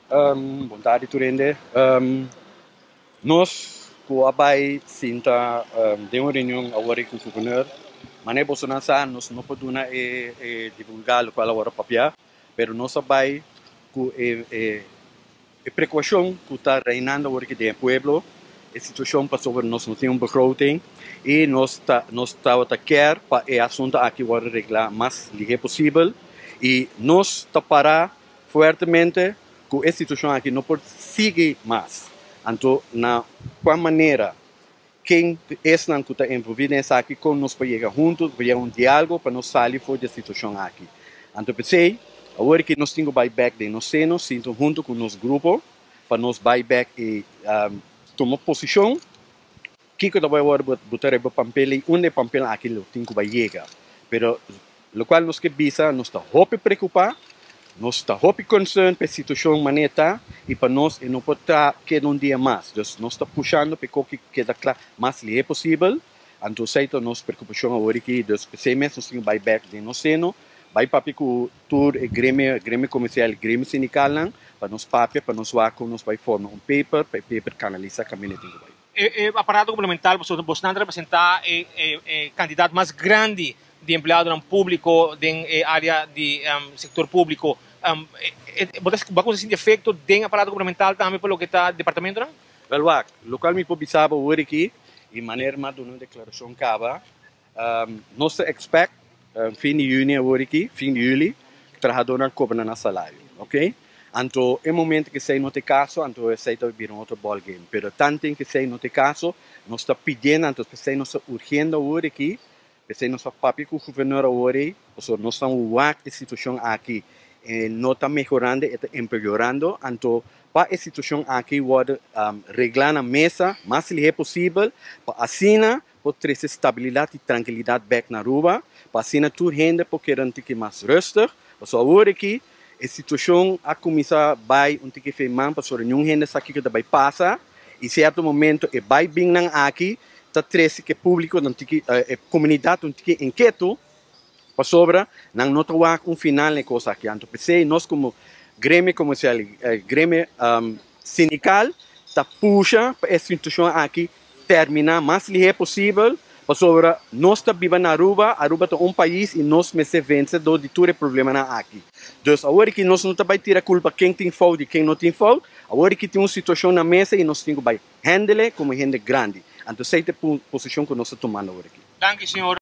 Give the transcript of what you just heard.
Bon tardi tur hende. Nos ku a bai sinta den un reunion awor ku gobernador, manera bosonan sa nos no por duna e e divulgá lokual awor a papia, pero nos a bai ku e e e prekupashon ku ta reinando awor aki den e pueblo, e situashon pasobra nos no tin un begroting i nos ta nos tabata kier pa e asuntu aki wòrdu reglá mas lihé posibel i nos ta para fuertemente ku e situashon aki no por sigui mas. Anto na kua manera, ken esnan ku ta envolví den esaki, kon nos por yega huntu, por yega un diálogo pa nos sali for di e situashon aki. Anto p'esei, awor ki nos tin ku bai bèk den nos seno, sinta huntu ku nos grupo pa nos bai bèk i tuma posishon kiko ta bai wòrdu buta riba pampel i unda e pampel aki lo tin ku bai yega. Pero lokual nos ke bisa, nos ta hopi preokupá, nos ta hopi concern pa e situashon manera ta i pa nos e no por ta keda un dia mas. Dus nos ta pushando pa e koki keda kla mas lihé posibel. Anto esei ta nos preokupashon awor aki. Dus p'esei mes nos tin ku bai bèk den nos seno, bai papia ku tur e gremio, gremio komersial i gremio sindikalnan pa nos papia, pa nos wak kon nos bai forma un paper, pa e paper kanalisá kaminda e tin ku bai. E aparato gubernamental pasobra bosnan ta representá e kantidat mas grandi di empleadonan públiko den e área di sektor públiko. Bo ta bo a kuminsá sinti efekto den aparato gubernamental tambe pa loke ta departamentonan? Wèl wak, lokual mi por bisa bo awor aki i manera mi a duna un deklarashon kaba, nos ta expect fin di yüni awor aki, fin di yüli, trahadónan kobra nan salario, oke. Anto e momento ku esei no ta e kaso, anto esei ta bira un otro ball game. Pero tanten ku esei no ta e kaso, nos ta pidiendo, anto p'esei nos ta urgiendo awor aki, p'esei nos ta papia ku gobernador awor ei, pasobra nos ta wak e situashon aki e no ta mehorando, e ta empeorando. Anto pa e situashon aki wòrdu reglá na mesa mas lihé posibel, pa asina por trese stabilidat i trankilidat bèk na Aruba, pa asina tur hende por keda un tiki mas rustig. Pasobra awor aki e situashon a kuminsá bai un tiki fe man pasobra niun hende sa kiko ta bai pasa i sierto momento e bai binnan aki ta trese ku e públiko ta un tiki e komunidat ta un tiki inketo pasobra nan no ta wak un final na e kos aki. Anto p'esei nos komo gremio komersial i gremio sindikal ta pusha pa e situashon aki termina mas lihé posibel pasobra nos ta biba na Aruba, Aruba ta un pais y nos mester vence dor di tur e problemanan aki. Dus awor aki nos no ta bay tira culpa ken tin fout y ken no tin fout, awor aki tin un situacion na mesa y nos tin cu bay handle como hende grandi. Anto esey ta e posicion cu nos ta tumando awor aki. Danki señor.